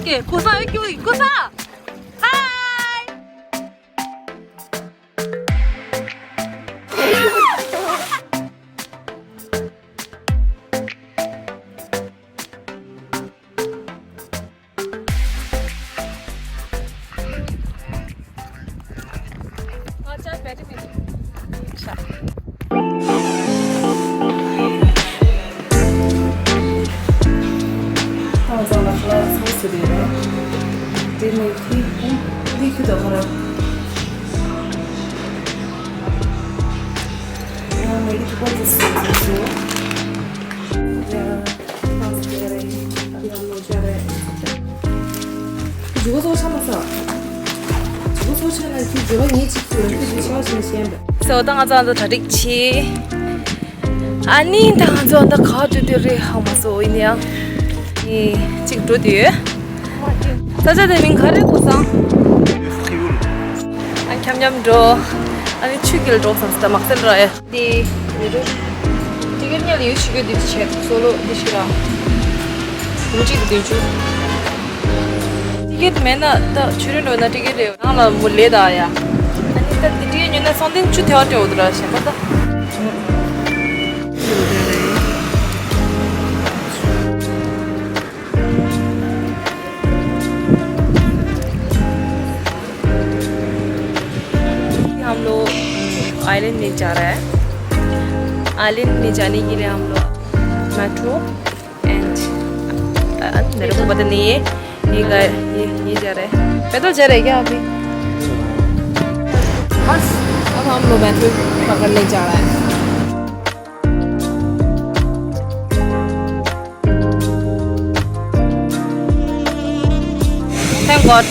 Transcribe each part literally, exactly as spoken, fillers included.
ཀུ་ས་ཨེ་ཀྱུ་ཀུ་ས། ཧའི། སོ་ད་ང་ཚོ་ཨ་ད་གྲ་སྒྲིག་བྱས། ཨ་ནི་ད་ང་ཚོ་ཨ་ད་ག་འགྲོ་དུས་རེད་ཧ་མ་སོ་ཡིན་ཡང་། ཨེ་གཅིག་འགྲོ་དུས། ས་ཆ་དེ་མིང་ག་རེ་གོ་སང་། ཨ་འཁྱམ་འཁྱམ་འགྲོ། ཨ་ནི་ཆུ་དཀྱིལ་འགྲོ་བསམ་སི་ད་མག་སེལ་ར་ཡ། དེ་ཡོད་དུ། ཊི་ཀེ་ཊི་ཉལ་ཡོད་ཆུ་གི་དུས་ཆད་སོ་ལོ་དེ་ཞིག་ར། མུ་གཅིག་གི་དུས་ཆུ། ཊི་ཀེ་ཊི་མེད་ན་ད་ཆུ་རིན་འགྲོ་ན་ཊི་ཀེ་ཊི་རེད་ནང་ལ་མུ་ལེ་ད་ཡ། ཨ་ནི་ད་དེ་ཊི་ཀེ་ཊི་ཉོས་ན་སོང་དེ་ཆུ་ཐལ་བ་སྤྲད་འོ་དུ་ར་ཞེས་པ་ད། हम लोग आइलैंड में जा रहा है। आइलैंड में जाने के लिए हम लोग मेट्रो एंड, अ, मेरे को पता नहीं है। ये गा-, ये, ये जा रहा है। पैदल जा रहा है क्या अभी? बस, अब हम लोग मेट्रो पकड़ने जा रहा है। Thank God.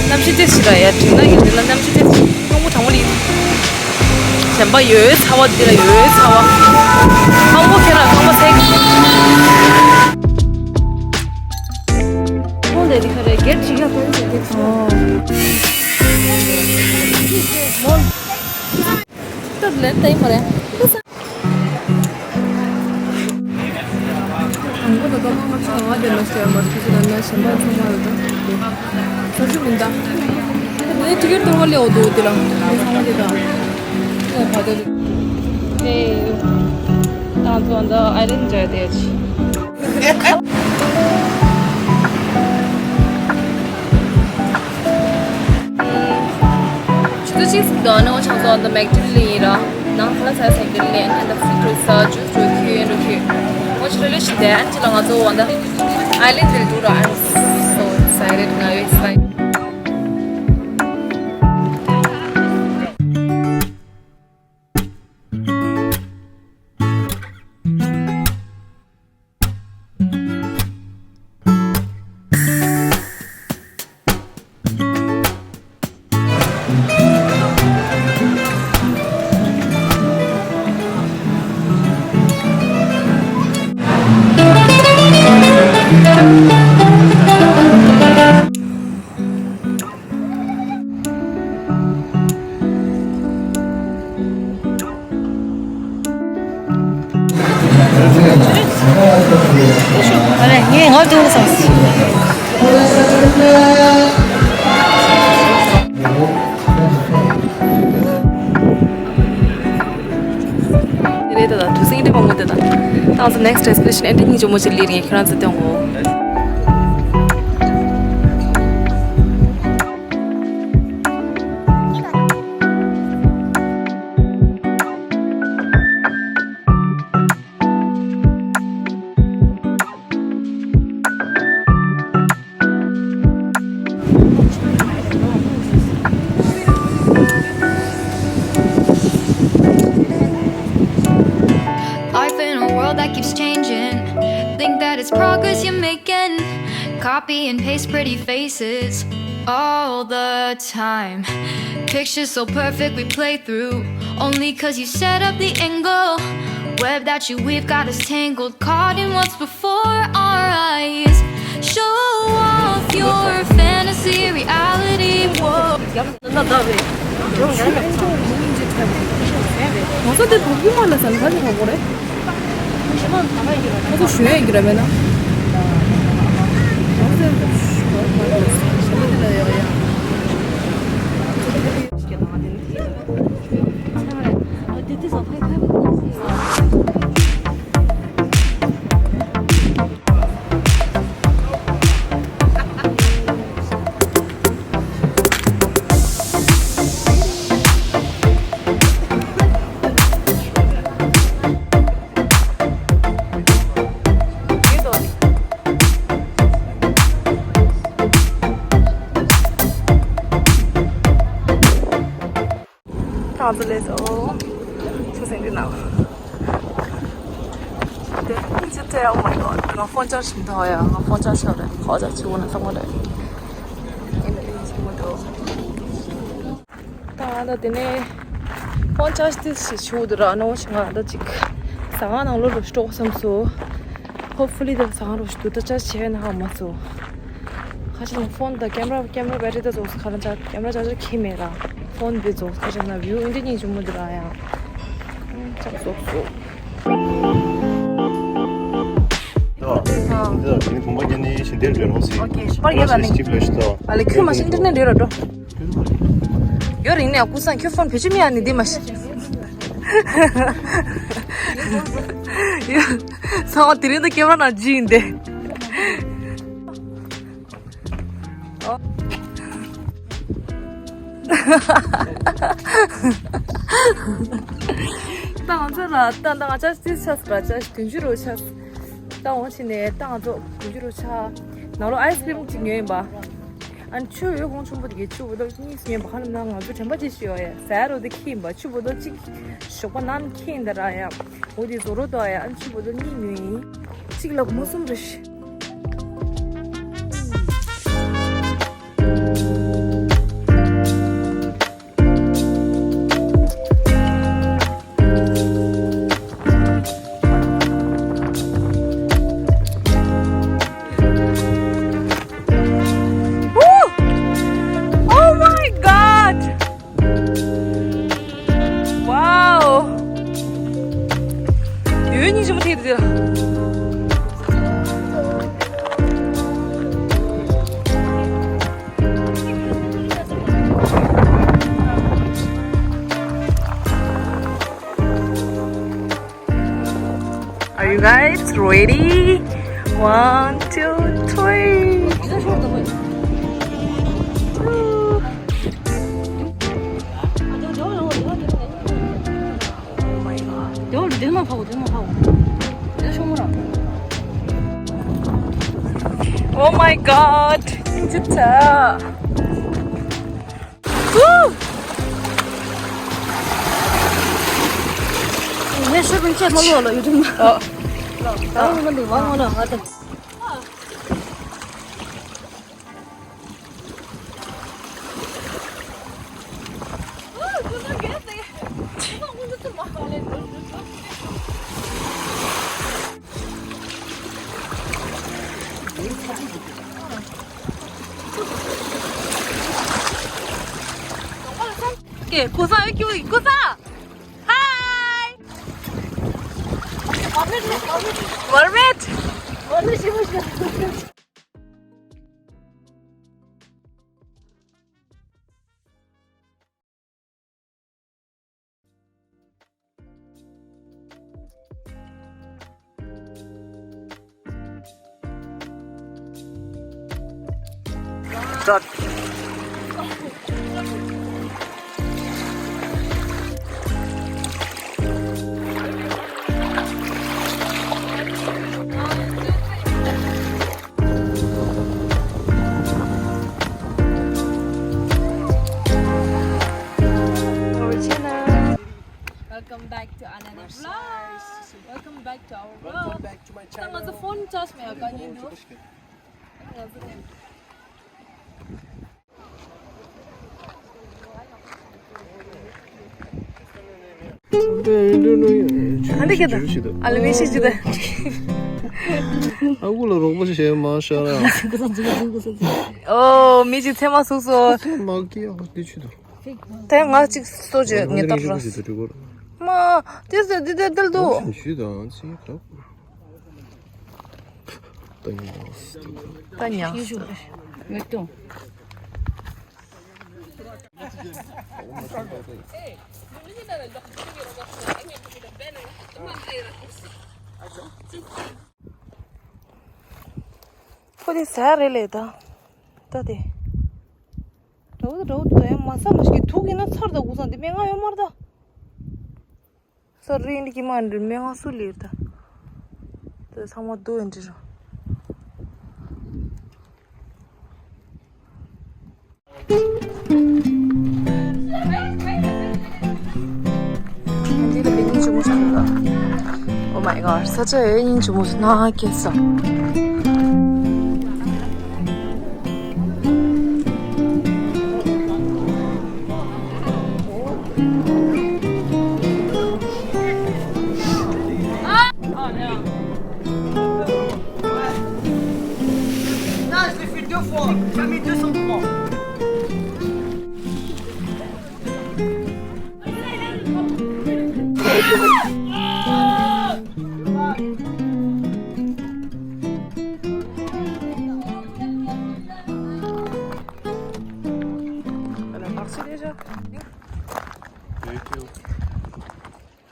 གནམ་གཤིས་ཏོག་ཙམ་ར་ཡ་དྲན་ན་ཡོད་དེ་ལ་གནམ་གཤིས་ཏོག་ཙམ་སྙོམས་པོ་གྲང་མོ་རེད། གཞན་པ་ཡོད་ཚ་བ་འདི་ལ་ཡོད་ཚ་བ། ཁང་པ་ཁྱེད་རང་ཁང་པ་ཚད། ཁོང་ལས་རི་ཁ་རེ་གེར་ཅིག་ཡ་ཁོང་ཚད་དེ་ཚོ། སྟབས་ལེན་ཏེ་མ་རེད། དང་པོ་ད་ལྟ་མ་ང་ཚོ་ང་དེ་ལ་བཤད་མ་ཐུབ་ཀྱི་ན་ན་གཞན་པ་ཚང་མ་ཡོད་ད། ས་ཆུ་མིན་ད། དེ་ནས་ཊི་ཀེ་ཊི་གཏོར་བ་ལེའོ་འདུག་དེ་ལ་དེ་ཚང་མ་དེ་དང་། དེ་ད་ཚོ་འདི་ཨའི་ལན་འདྲ་དེ་ཆི། ཆུ་ཚོད་གཅིག་ཙམ་འདུག་ཨ་ནི་འོ་ཆང་ཚོ་འདི་མེག་ཏི་ལི་ཡིན་ར། ནང་ཁ་ལ་ཚ་སེང་གེ་ལེན་ཨ་འདི་ཧྥི་ཀྲུ་ས་ཇུས་ཇུ་ཁྱུ་ཡིན་རུ་ཁྱུ། འོ་ཆི་རེ་ལེ་ཤི་དེ་ཨ་ནི་ཅི་ལ་ང་ཚོ་འོ་འདི་ཨའི་ལན་འདིར་འདུག་ར། I'm so excited. ང་ཡོད་ས། ངས་ང་དུ་སོང་། རེད་ད་ད་དུ་སེང་འདྲེ་མང་པོ་དེ་ད། ད་ང་ཚོ་next destination ཨེ་འདྲེ་སྙིང་རྗེ་མོ་ཅིག་ལི་རིང་ཁྱོད་རང་ཚོ་སྟོན་གོ། Life in a world that keeps changing. Think that it's progress you're making. Copy and paste pretty faces all the time. Pictures so perfect we play through. Only 'cause you set up the angle. Web that you weave got us tangled. Caught in what's before our eyes. Show off your fantasy reality. Whoa. ང་ཚོ་དེ་བུ་གུ་མ་ལ་ས་ལ་ག་ཚོད་ག་གོ་རེད། ང་ཚོ་ཞུ་ཡས་ཀྱི་ར་མེད་ན། ང་ཚོ་ཞུ་བ་ ང་ཚོ་སླེབས་སོང་། ཆུ་སྲིན་འདི་ནང་། དེ་ཅི་སྟེ། Oh my god། ང་ཕོན་ཆར་ཇི་མི་ཐོགས་ཡ། ང་ཕོན་ཆར་ཇི་ཞོར་རེད། ཁོ་ཅག་ཆུ་བོ་ན་སོང་བ་རེད། ཨེ་འདྲ་ཡིན་ཆེན་མོ་འདུག་ད་ང་ད་དེ་ནས་ཕོན་ཆར་ཇི་དེ་ཞིག་ཆུ་བོ་འདི་ར་ནོ་ཞིག་ང་ད་ཅིག་ཟ་ཁང་ནང་ལོགས་ལ་འགྲོ་བསམ་སོང་། Hopefully ད་ཟ་ཁང་རོ་ཞིག་འདུག་ད་ཅར་ཇི་བྱས་ན་ཧ་མ་སོང་། ཁ་ཅིག་ཕོན་དང་ཀེམ་ར། ཀེམ་ར་བེ་ཊི་རི་ད་རྫོགས། ཁ་ལ་ཅར། ཀེམ་ར་ཅར་ཇར་ཁྱེར་མེད་ར། ཕོན་དེ་རྫོགས། ཁ་ཅིག་ན་བིའུ་ཨིན་དེ་ཉིན་ཆུ་མོ་དེ་ར་ཡང་ཅག་རྫོགས་སོང་། ཨ། འདི་ནི་བུམ་པ་བརྒྱ་ནི་ཞིང་དེར་འབྲེལ་ལོ་ཟིན། ཨོ་ཁེ། ཤི་པར་ཡོད་ལ་ནི། ཨ་ལེ་ཁྱོད་མ་ཤི་ཨིན་ཊར་ནེཊ་ཡོད་ར་འགྲོ། ཡོད་རིང་ནས་ཀུ་སང་ཁྱོད་ཕོན་བེད་སྤྱོད་མི་ཡ་ནི་འདི་མ་ཤི། ཡོད། ཚང་མ་དེ་རིང་ད་ཀེམ་ར་ནང་ཇི་ཡིན་ཏེ། ད་ང་ཚོ་ལ་ད་ད་ང་ཅག་ཅི་ཆགས་པ་ཅག་དུང་ཕྱུར་རོ་ཆགས། ད་འོང་ཕྱིན་ནས་ད་ང་ཚོ་དུང་ཕྱུར་རོ་ཆགས། ནང་ལོགས་ཨའི་སི་ཀི་རིམ་ཅིག་ཉོས་ཡིན་པ། ཨ་ནི་ཆུ་ཡོད་ཁོང་ཆུང་པོ་དེ་གའི་ཆུ་བོ་ཏོ་གཉིས་ཉོས་པ། ཧ་ལམ་ན་ང་ཚོ་དྲན་པ་ཅི་ཞིག་ཡོད་ཡ། ཟ་རོ་དེ་ཁྱི་ཡིན་པ། ཆུ་བོ་ཏོ་གཅིག་ཞོགས་པ་ནང་ཁྱི་ཡིན་ད་ར་ཡ། འོ་དེ་བཟོ་རོ་ཏོ་ཡ། ཨ་ནི་ཆུ་བོ་ཏོ་གཉིས་ཉོས་ཡིན། གཅིག་ལ་སྒོར་མོ་གསུམ་རེ་ཞིག Woo! Oh my God! Wow! ཡོད་ཉིན་ཞིག་མ་ཐེག་དེ། Are you guys ready? One, two, three. Oh my god. Oh my god. Woo! ཀེ་ཀུ་ས་ཡོད་ཀྱི་ཀུ་ས། Hi! Mermaid! Start. Our channel. Welcome back to another vlog. Welcome back to our vlog. Welcome back to my channel. ང་ཚོ་ཕོན་ཆར་ཇི་མེད་ག་ཡིན་འདུག་ང་ཚོ་ཨ་ལེ་མི་ཤི་ཅི་ད། ཨ་ལེ་མི་ཤི་ཅི་ད། ཨ་ཁུ་ལ་རོགས་པ་ཞིག་བྱས་མ་ཤར་ཡ། ཨོ་མི་ཅིག་ཚེར་མ་ཟུག་སོང་། མ་སྐྱེ་ཨ་དེ་ཆུ་དང་། དེ་ང་ཅིག་གསོ་བྱེད་ངེས་ཏོག་ར། མ་དེ་ཟེར་དེ་དེ་དེ་དུ། ཞུས་དང་ཚིག་ག་ད་ཉག་ད་ཉག་མེད་དོ། ཕོ་དེ་ཟ་རེད་ལས་ད། ད་དེ། འདྲ་བོ་འདྲ་བོ་འདུག་ད་ཡང་མ་ཟ་མ་ཞིག་གི་དུག་ཡིན་ན་ཚར་ད་གུ་སང་དེ་སྨན་ཁང་ཡོད་མ་རེད་ད། ས་རིན་གྱི་མ་འདྲི་སྨན་ཁང་སུ་ལེར་ད། ད་ཚང་མ་སྡུག་ཡིན་འདྲི་རོ། ཨ་ནི་ཁྱེད་ད། Oh my god, such a enjoy.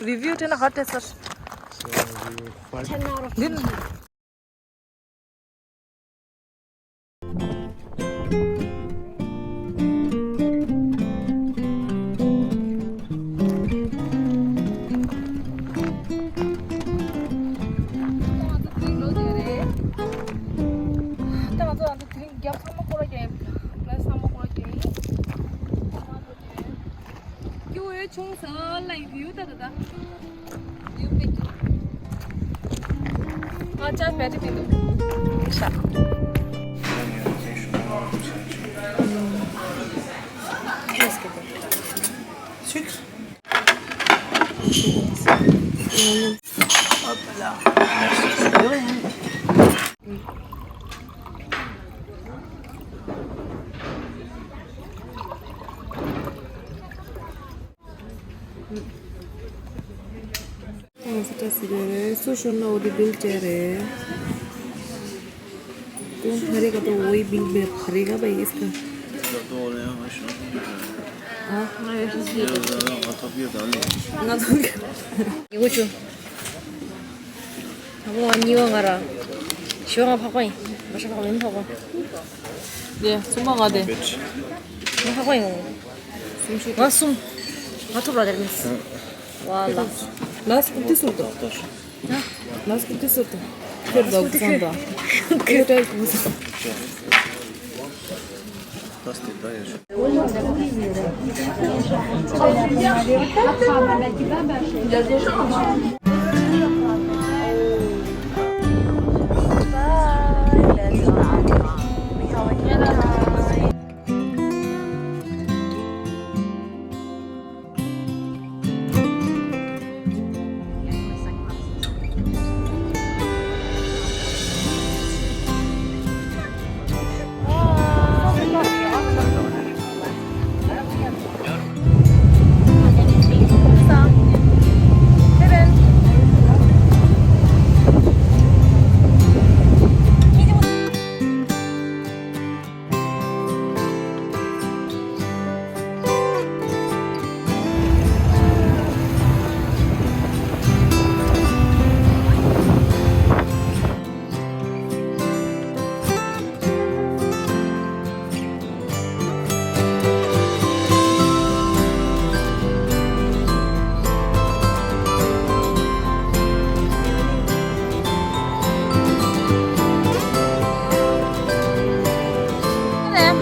Review དེ་ན་ཧ་ཏེ་སར། Ten out of ten. ཀྱུ་ཡོད་ཆུང་ས་ལ་ཡུ་ད་ད་ད། ཡུ་པེ་ཀི། ཨ་ཅག་བེ་ཏི་མི་འདུག་ཤ། Qu'est-ce que c'est? Sucre. Hop là. Merci. De rien. ང་ཚོ་བཀྲ་ཤིས་བདེ་ལེགས། སུ་ཤོར་ན་འོ་དེ་བིལ་སྤྲད་རེད། ཀུན་ཧ་རི་ཀ་ཏོ་འོ་ཡི་བིལ་བེ་ཧ་རི་ཀ་བ་ཡིས་ཀ། ང་ཐོབ་ཡོད་ད་ལེ། ང་ཐོབ་ཡོད། ཡི་གུ་ཆུ། ད་མོ་གཉིས་པ་ང་ར། ཞོ་ང་ཕག་པ་ཡིན། མ་ཤ་ཕག་པ་ཡིན་ཕག་པ། ཡེ་གསུམ་པ་ང་དེ། ང་ཕག་པ་ཡིན། ང་གསུམ། ང་ཐོབ་ར་དེར་མིན། ཝ་ལ། ལ་སྐུ་དི་སུར་དོ། ལ་སྐུ་དི་སུར་དོ། ཁྱོད་དོ་བསམ་དོ། ཁྱོད་དོ་བསམ།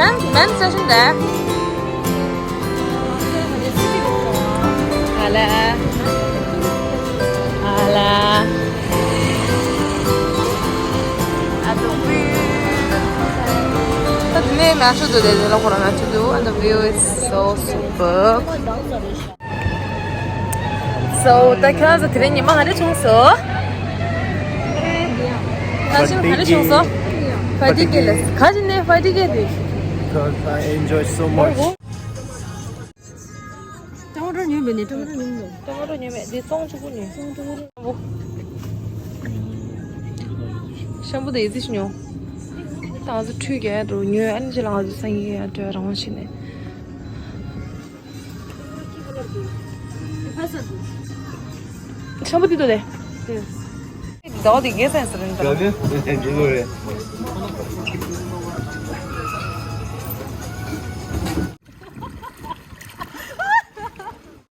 Men, men session there. Hello. Hello. At the view. But me, me should do this. And the view is so superb. So, ད་ཁྱེད་རང་ཚོ་དེ་རིང་ཉི་མ་ག་འདྲ་བྱུང་སོང་། ད་ཞིམ་ག་འདྲ་བྱུང་སོང་། ཕ་ཏི་ཀེ་ལ། ག་ཅི་ནས་ཕ་ཏི་ཀེ་དེ། Because I enjoy so much. ཊ་མ་ཊོ་ཉོས་མེད་ནས། ཊ་མ་ཊོ་ཉོས་མེད། ཊ་མ་ཊོ་ཉོས་མེད། འདི་སྟོང་གཅིག་པུ་ཉོས། སྟོང་གཅིག་པུ་ཉོས། ཤམ་པུ་དེ་ཡི་ཙི་ཞིག་ཉོ། ད་ང་ཚོ་ཁྲུས་རྒྱག་ཡ་འགྲོ་ཉོས། ཨ་ནི་ཅི་ལ་ང་ཚོ་སང་ཉིན་ཡ་འགྲོ་ཡ་རང་བཞིན་ནས། ཤམ་པུ་དེ་དོ་དེ། ཟླ་བ་དེ་རྒྱལ་སེང་ཟེར་རེད་ད། ཟླ་བ་དེ་རྒྱལ་སེང་རེད།